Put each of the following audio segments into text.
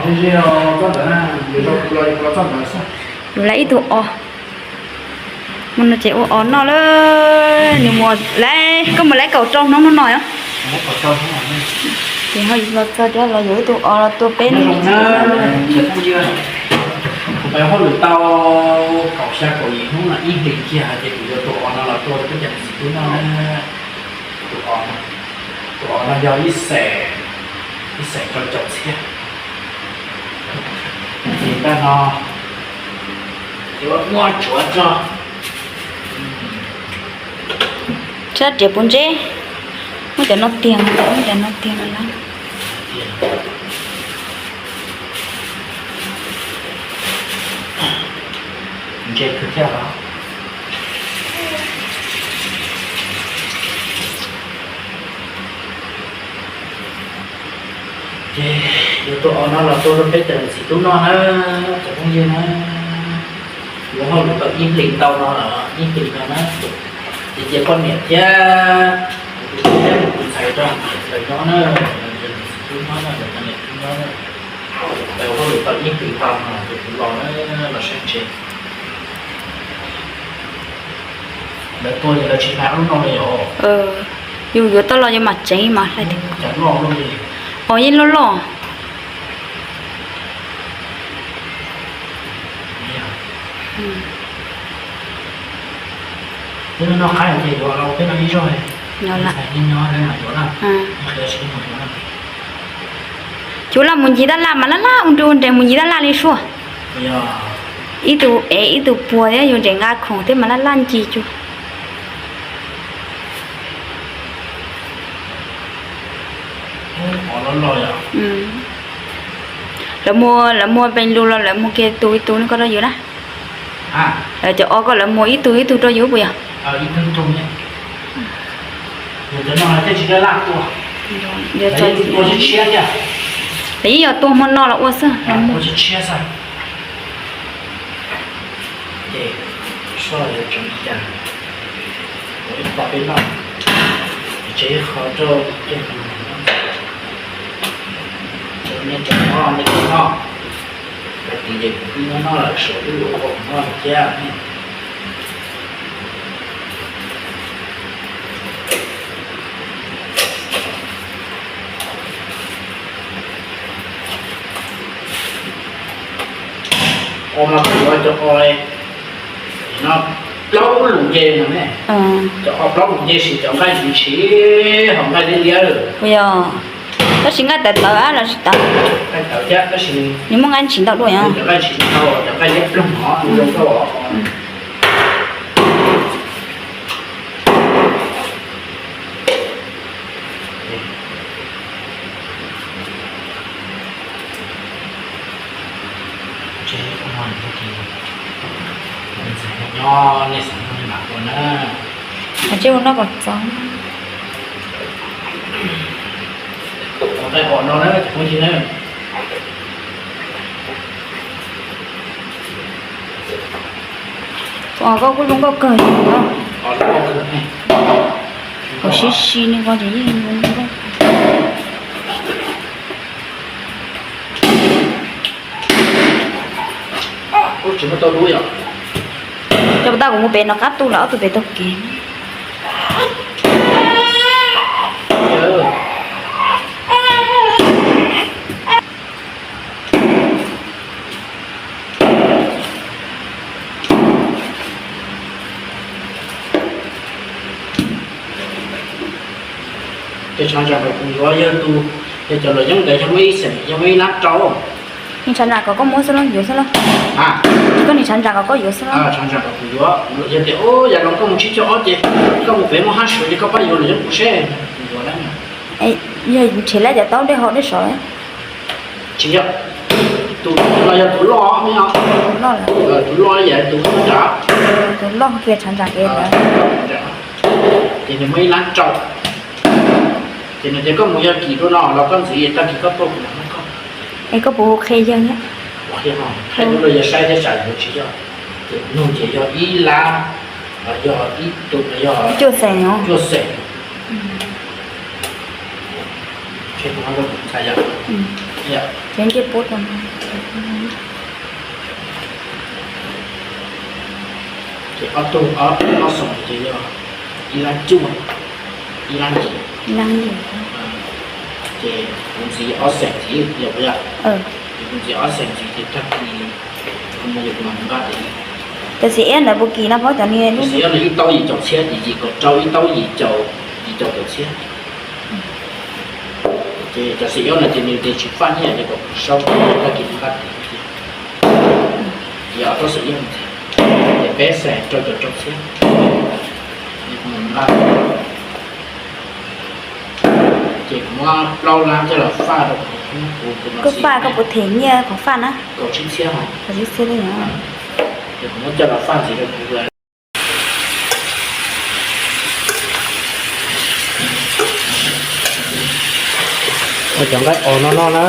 Yuav lawv ib tug os. Mus no ces ua os noj lawm, nws mus lawv, koj mus lawv kaum rau hnub no no os. Ces ho los txog rau los yuav ib tug os los tua peb hnub. Kuv peb hauj lwm tau kaum xya kaum yim hnub no ib hlis kiag ces kuv yuav tus os no los tua rau peb cov niam txiv tub noj na. Tus os, tus os no yog ib xees, ib xees rau caum txhiab. Ces tag no yuav muab tsuav tso. Tsab riam puv ntseb, muab cov no tiag, muab cov no tiag no na. Ntse kawg thiab os. Ces yuav tus os no los tua rau peb cov niam txiv tub noj na, cov phooj ywg na. Yuav hauj lwm tau ib hlis ntau no, ib hlis no na. Ces cia poj niam thiab kuv tus tub thiab kuv tus ntxhais rau lawv nyob na, cov niam txiv tub nyob na, cov poj niam tub nyob na. Lawv hauj lwm tau ib hlis ntau no ces kuv los na, los saib tsev. Lawv tua ces lawv tsis hlais ob lub no li os. Yus yuav tau los yus mam tseev mas hlais. Os yeej loj loj. Peb noj qab ces yuav los peb noj ib zaug. Yuav laj mus ncig tab laj mas laj laj ua nrug ua nreeg mus ncig tab laj li suaj. Ib tug ev ib tug puag thiab yus nres nqa khoom thiab mas laj laj ncig cuag. Lawv muag, lawv muag peev lus los lawv muag kiag tus ib tug no koj rau yus na. Lawv cov os koj lawv muag ib tug ib tug rau yus puas yog? Lawv yeej yog tua hmo no los ua xwb. Soj yuav tseem li cas, ua ib pab peb noj, tsev qhov rau, nej tseem noj nej tseem noj, peb tij ces kuv twb noj noj lawm, suav twb ua ua noj thiab. Os mas kuv yuav cov os no plaub lus nce no ne. Cov os plaub lus nce sis cov nqaij ntsis ntsis, hom nqaij liab liab lawm. Puas yog? Tab sis nqaij tawv tawv los sis tawv? Nqaij tawv thiab tab sis nws muaj nqaij ntsis ntau dua yom? Cov nqaij ntsis ntau, cov nqaij liab ploog no nws zoo nkauj os. Nyob nej xav noj nej mam ua na. Noj kom txog. Os koj kuj zoo nkauj kawg. Kom sib si ne koj ces yeej zoo nkauj. Cov pas tas kuv mus pem no qab tu lawm ob tug pem taug kev. Cov tshav ntsag kom kuv yuav yog tus, yog cov luam yeeb ntawd yog muaj ib xeem, yog muaj ib lab rau. Nim tshav ntsag kom koj muab xwb los yuav xwb los? Koj nim tshav ntsag kom koj yuav xwb los? Tshav ntsag kom kuv yuav, yog tias ub yav no koj mus tsib caug ob ces koj mus pem muaj hab suav ces koj pab yuav luam yeeb kuv seb kuv yuav lawm. Yog nrhiav lawm cov taub dej hau dej sov. Tsis yog, tus no yog tus loj me os. Tus loj yam tus nrad. Tus loj kiag tshav ntsag kev ntawd. Ces nws muaj ib lab rau. Ces nws tias koj mus yog kis rau no los koj ntxiv tag kis koj tuaj kuv mam muab koj. Es koj puas hu qhia yawg thiab? Qhia ho, qhia rau yawg saib thiab tsam yuav tsis yog. Ces nug ces yog ib lab, yog ib tug, yog cuaj xees, cuaj xees. Ces kuv ho rau kuv ntxhais yom. Ces ncej puab rau. Ces ob tug, ob xoom ces yog ib lab cuaj, ib lab ntsis. Ces kuv ntxiv ob xees ntxiv yog puas yog? Ces kuv ntxiv ob xees ntxiv ces tag kis kuv mus yus mas nqa tes. Cov xiav iab ntawd puas kim no paub cov ni? Cov xiav iab no ib taub yim caum txhiab, yim yim kaum rau, ib taub yim caum, yim caum kaum txhiab. Ces cov xiav iab no ces nws tias tsis faj nyiaj ces kom kuv sau tag kis nqa tes. Ces ob taub xiav iab ntxiv, ces peb xees rau caum rau txhiab. Ces kuv muab plaub lab coj los faj rau kuv, kuv, kuv, koj faj, koj puas them nyiaj qhov faj na? Kaum tsib txhiab os. Kaum tsib txhiab li os. Ces kuv muab coj los faj ntxiv rau kuv. Ua cov nqaij os no noj na.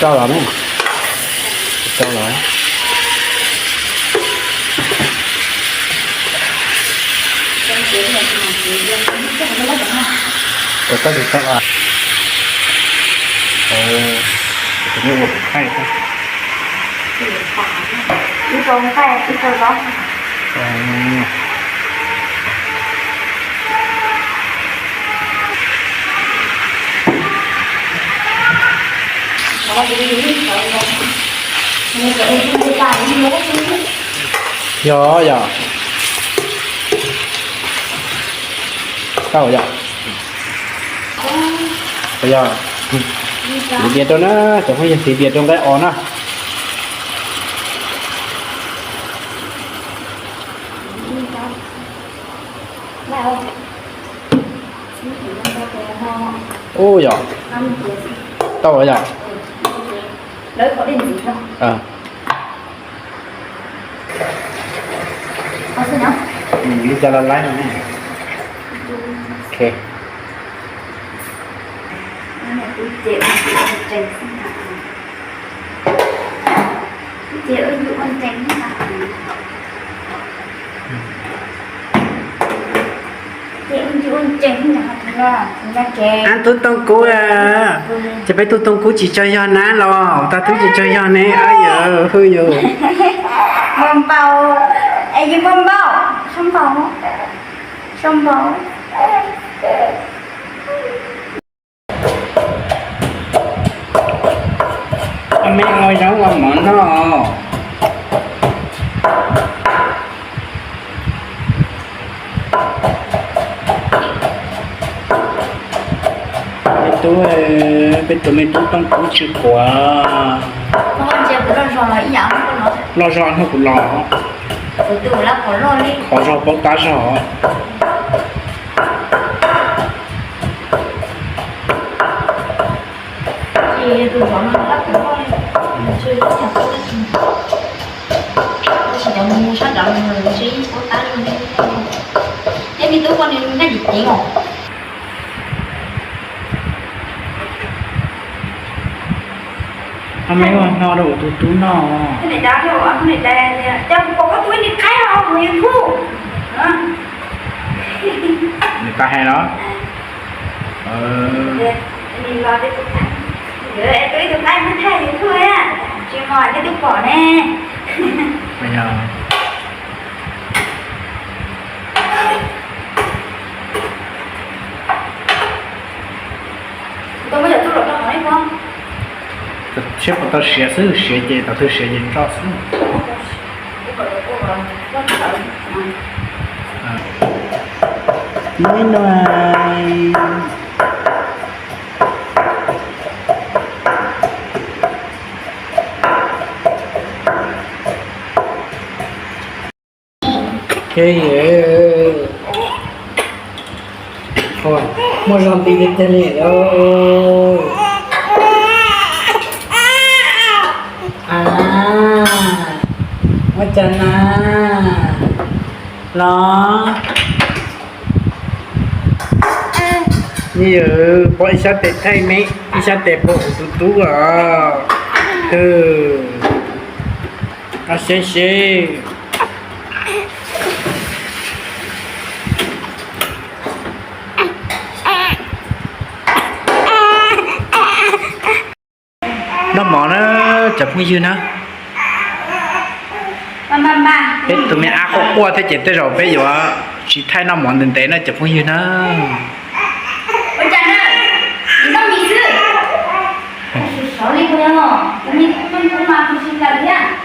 Rau los ne, rau los. Ua koj tus tau a. Tus nej ua kuv thaij xwb. Yog yog. Tau yog. Yog. Tiv diav rau na, cov phooj ywg, tiv diav rau nqaij os na. Ub yog. Tau yog. Li cas los laib no ne. Ok. Ab, tub Tooj Kub, ces peb tug Tooj Kub tsis tsaug yog na los, tag tub tsis tsaug yog ne, ab yawm hwj yus. Npau npau, es yus npau npau, sau npau, sau npau. Ab, meb ua zaub ua mov noj. Peb tub, peb tus me tub Tooj Kub tsis quav. Loj zog hnub kuv los. Qhov zog paub tab zog. Ab, meb ua no rau kuv tus tub noj. Nws tau hais los? Seb puas tau siav xwb, siav ces thaum twg siav ces tso xwb. Nub no. Muaj zog nti li tiag li lauj. A, ua cas na los? Yawm, pom ib sab tes thaij meb, ib sab tes pom kuv tus tub os. Hwm, a, seb seb. Noj mov na cov phooj ywg na. Peb tus me ab quaj quaj thiab ces tej zaum peb yuav tsis thaij noj mov ntev ntev na cov phooj ywg na. Ua cas na, noj mis xwb. Sov li puas yog, noj mis mas kuv tsis kam thiab.